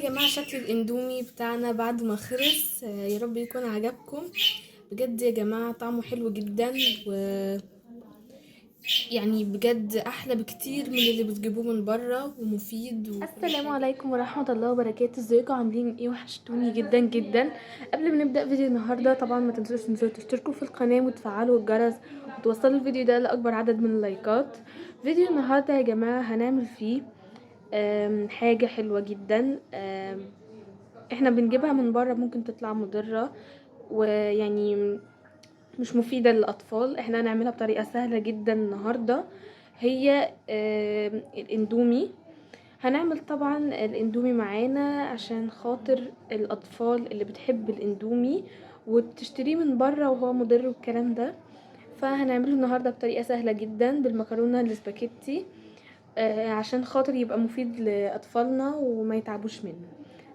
جماعة شكل الاندومي بتاعنا بعد ما خلص. يا رب يكون عجبكم بجد يا جماعة، طعمه حلو جدا، و يعني بجد احلى بكتير من اللي بتجيبوه من بره، ومفيد وكل السلام حاجة. عليكم ورحمة الله وبركاته. ازيكم عاملين ايه؟ وحشتوني جدا جدا. قبل ما نبدأ فيديو النهاردة طبعا ما تنسوش تنزلوا تشتركوا في القناة وتفعلوا الجرس وتوصلوا الفيديو ده لأكبر عدد من اللايكات. فيديو النهاردة يا جماعة هنعمل فيه حاجة حلوة جدا. احنا بنجيبها من بره، ممكن تطلع مضرة ويعني مش مفيدة للأطفال. احنا هنعملها بطريقة سهلة جدا النهاردة، هي الاندومي. هنعمل طبعا الاندومي معانا عشان خاطر الأطفال اللي بتحب الاندومي وبتشتريه من بره وهو مضر والكلام ده. فهنعمله النهاردة بطريقة سهلة جدا بالمكرونة الاسباجيتي، عشان خاطر يبقى مفيد لأطفالنا وما يتعبوش منه.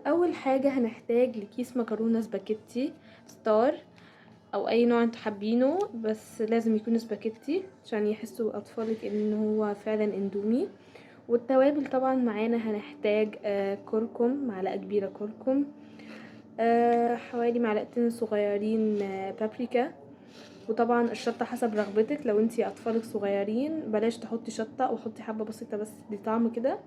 أول حاجة هنحتاج لكيس مكرونة سباجيتي ستار أو أي نوع انتوا حابينه، بس لازم يكون سباجيتي عشان يحسوا أطفالك إن هو فعلا اندومي. والتوابل طبعا معانا هنحتاج كركم، معلقة كبيرة كركم، حوالي معلقتين صغيرين، بابريكا، وطبعا الشطة حسب رغبتك. لو انتي اطفالك صغيرين بلاش تحطي شطة، او حطي حبة بسيطة بس دي طعم كده،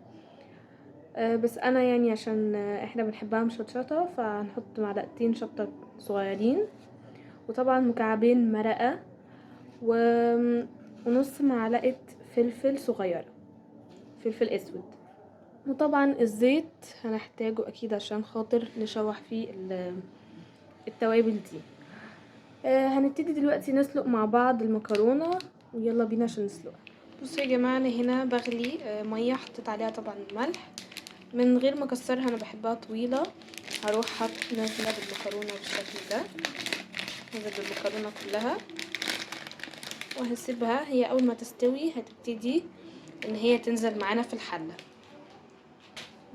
بس انا عشان احنا بنحبها مشطشطة فهنحط معلقتين شطة صغيرين، وطبعا مكعبين مرقة ونص معلقة فلفل صغيرة، فلفل اسود، وطبعا الزيت هنحتاجه اكيد عشان خاطر نشوح فيه التوابل دي. هنبتدي دلوقتي نسلق مع بعض المكرونة، ويلا بينا عشان نسلقها. بصوا يا جماعة، انا هنا بغلي، مية حطيت عليها طبعا الملح من غير ما اكسرها، انا بحبها طويلة. هروح حط نازلة بالمكرونة بالشكل ده، نازلة بالمكرونة كلها، وهسيبها هي اول ما تستوي هتبتدي ان هي تنزل معانا في الحلة.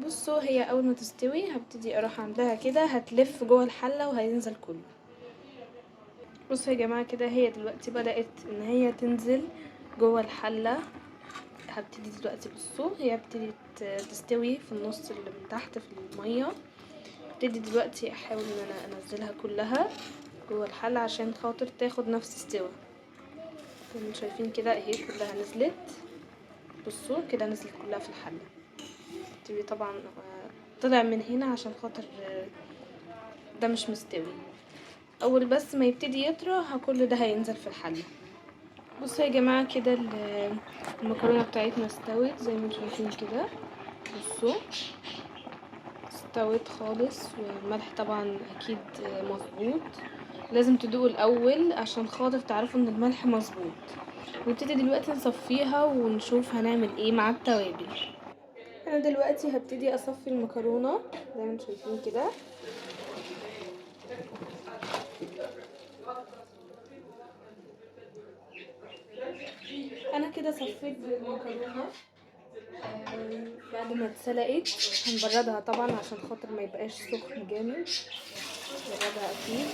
بصوا هي اول ما تستوي هبتدي اروح عندها كده، هتلف جوه الحلة وهينزل كله. بصوا يا جماعة كده هي دلوقتي بدأت ان هي تنزل جوه الحلة. هبتدي دلوقتي بصوا هي ابتدت تستوي في النص اللي من تحت في المية. هبتدي دلوقتي احاول ان انا انزلها كلها جوه الحلة عشان خاطر تاخد نفس استوى. زي ما انتم شايفين كده اهي كلها نزلت. بصوا كده نزلت كلها في الحلة. تبي طبعا، طلع من هنا عشان خاطر، ده مش مستوي. اول بس ما يبتدي يطرى كل ده هينزل في الحلة. بصوا يا جماعة كده المكرونة بتاعتنا استوت زي ما انتم شايفين كده. بصوا استوت خالص، والملح طبعا اكيد مظبوط. لازم تدوقوا الاول عشان خاطر تعرفوا ان الملح مظبوط. نبتدي دلوقتي نصفيها ونشوف هنعمل ايه مع التوابل. انا دلوقتي هبتدي اصفي المكرونة زي ما انتم شايفين كده. انا كده صفيت المكرونة، بعد ما اتسلقت. هنبردها طبعا عشان خاطر ما يبقاش سخن جامد، نبردها اكيد.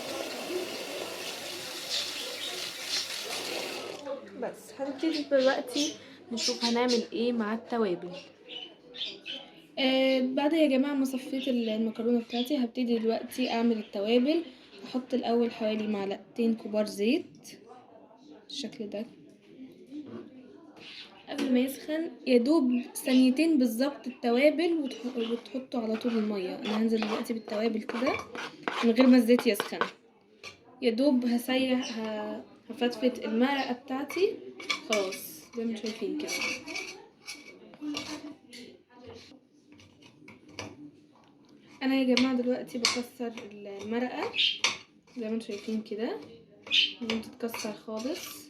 بس هنبتدي دلوقتي نشوف هنعمل ايه مع التوابل. بعد يا جماعة ما صفيت المكرونة بتاعتي هبتدي دلوقتي اعمل التوابل. هحط الاول حوالي معلقتين كبار زيت بالشكل ده قبل ما يسخن، يا دوب ثانيتين بالظبط التوابل، وتحطوا على طول المية. انا هنزل دلوقتي بالتوابل كده من غير ما الزيت يسخن، يا دوب هفتفت المرقة بتاعتي خلاص زي ما انتم شايفين كده. انا يا جماعة دلوقتي بكسر المرقة زي ما انتم شايفين كده، لازم تتكسر خالص،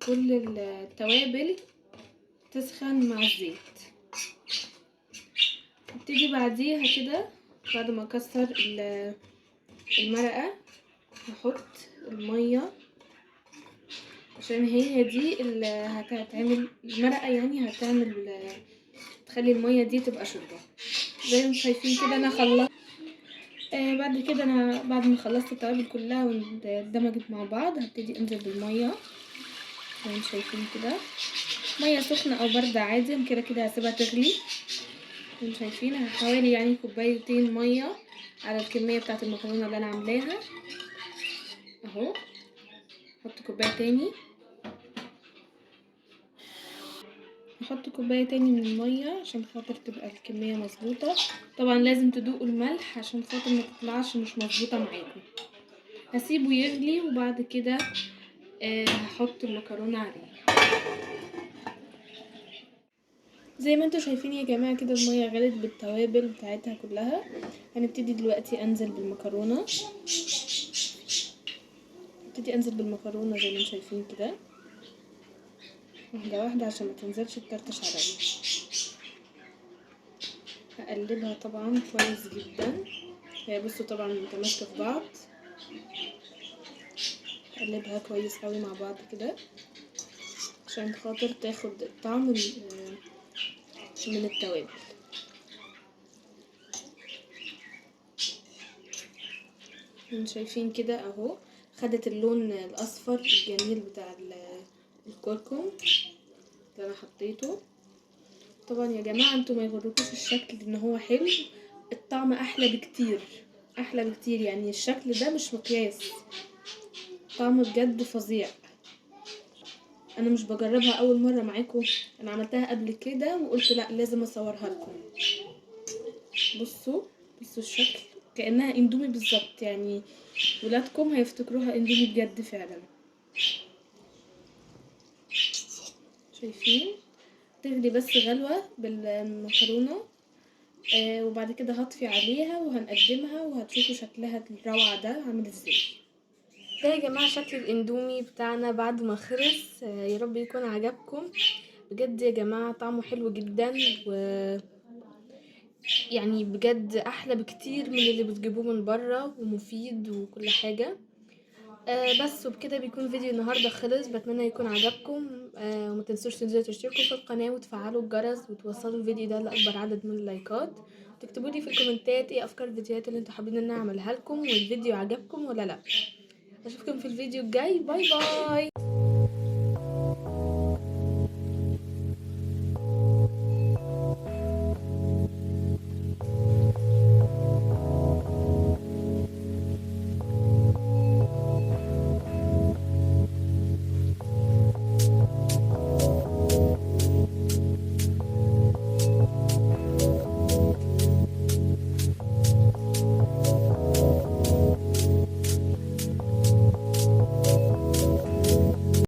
كل التوابل تسخن مع الزيت. هبتدي بعديها كده بعد ما اكسر المرقة هحط المية عشان هي دي اللي هتعمل المرقة، يعني تخلي المية دي تبقى شوربة زي ما انتم شايفين كده. انا خلصت. بعد كده انا بعد ما خلصت التوابل كلها واندمجت مع بعض هبتدي انزل بالمية زي ما انتم شايفين كده، مية سخنة او باردة عادي، انا كده كده هسيبها تغلي. انتوا شايفين حوالي يعني كوبايتين مية على الكمية بتاعه المكرونه اللي انا عاملاها اهو. احط كوباية تاني، نحط كوباية تاني من المية عشان خاطر تبقى الكمية مظبوطة. طبعا لازم تدوقوا الملح عشان خاطر ما تطلعش مش مظبوطة معاكم. هسيبه يغلي وبعد كده هحط المكرونه عليه. زي ما انتوا شايفين يا جماعة كده المية غلت بالتوابل بتاعتها كلها. هنبتدي دلوقتي انزل بالمكرونه، هبتدي انزل بالمكرونه زي ما انتوا شايفين كده، واحدة واحدة عشان ما تنزلش تطرطش عليا. هقلبها طبعا كويس جدا، هي بصوا طبعا متماسكة في بعض. هقلبها كويس قوي مع بعض كده عشان خاطر تاخد الطعم من التوابل. شايفين كده اهو خدت اللون الاصفر الجميل بتاع الكركم اللي انا حطيته. طبعا يا جماعة انتوا ما يغركوش الشكل ان هو حلو، الطعم احلى بكتير، احلى بكتير. يعني الشكل ده مش مقياس، طعم بجد فظيع. انا مش بجربها اول مرة معاكم، انا عملتها قبل كده وقلت لا لازم اصورها لكم. بصوا الشكل كانها اندومي بالظبط، يعني ولادكم هيفتكروها اندومي بجد فعلا. شايفين؟ تغلي بس غلوه بالمكرونه، وبعد كده هطفي عليها وهنقدمها وهتشوفوا شكلها الروعة ده عامل ازاي. ده يا جماعة شكل الاندومي بتاعنا بعد ما خلص. يا رب يكون عجبكم بجد يا جماعة، طعمه حلو جدا و يعني بجد احلى بكتير من اللي بتجيبوه من بره، ومفيد وكل حاجة. بس وبكده بيكون فيديو النهارده خلص. بتمنى يكون عجبكم، وما تنسوش تنزلوا تشتركوا في القناة وتفعلوا الجرس وتوصلوا الفيديو ده لاكبر عدد من اللايكات، وتكتبوا لي في الكومنتات ايه افكار الفيديوهات اللي انتوا حابين ان انا اعملها لكم، والفيديو عجبكم ولا لا. اشوفكم في الفيديو الجاي. bye bye.